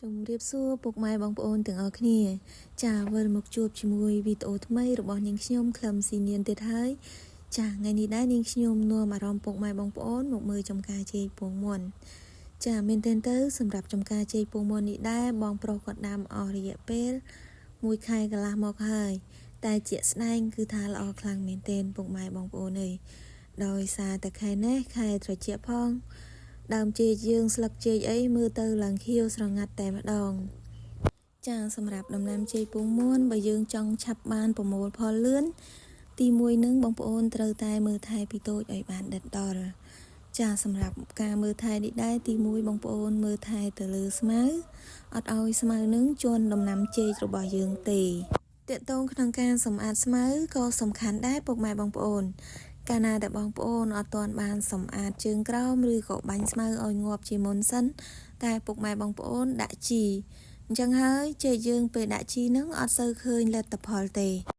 ជំរាបសួរពុកម៉ែបងប្អូនទាំងអស់គ្នា ចាវិលមកជួបជាមួយវីដេអូថ្មីរបស់នាងខ្ញុំក្លឹមស៊ីនៀនទៀតហើយចាថ្ងៃនេះដែរនាងខ្ញុំនាំអារម្មណ៍ពុកម៉ែបងប្អូនមកមើលចំការចេកពងមាន់ចាមែនទែនទៅសម្រាប់ចំការចេកពងមាន់នេះដែរបងប្រុសគាត់ដាំអស់រយៈពេល1ខែកន្លះមកហើយតែជាក់ស្ដែងគឺថាល្អខ្លាំងមែនទែនពុកម៉ែបងប្អូនអើយដោយសារតែខែនេះខែត្រជាក់ផង ដើមចេកយើងស្លឹកចេកអីមើលទៅឡើងខៀវស្រងាត់តែម្ដង ចាសម្រាប់ដំណាំចេកពងមាន់បើយើងចង់ឆាប់បានប្រមូលផលលឿនទីមួយនឹងបងប្អូនត្រូវតែមើលថែពីតូចឲ្យបានដិតដល់ចាសម្រាប់ការមើលថែនេះដែរទីមួយបងប្អូនមើលថែទៅលើស្មៅអត់ឲ្យស្មៅនឹងជន់ដំណាំចេករបស់យើងទេទាក់ទងក្នុងការសម្អាតស្មៅក៏សំខាន់ដែរពុកម៉ែបងប្អូន កាលណាដែលបងប្អូនអត់ទាន់បានសម្អាតជើងក្រោមឬក៏បាញ់ស្មៅឲ្យងាប់ជាមុនសិនតែពុកម៉ែបងប្អូនដាក់ជីអញ្ចឹងហើយចេកយើងពេលដាក់ជីនឹងអត់សូវឃើញលទ្ធផលទេ។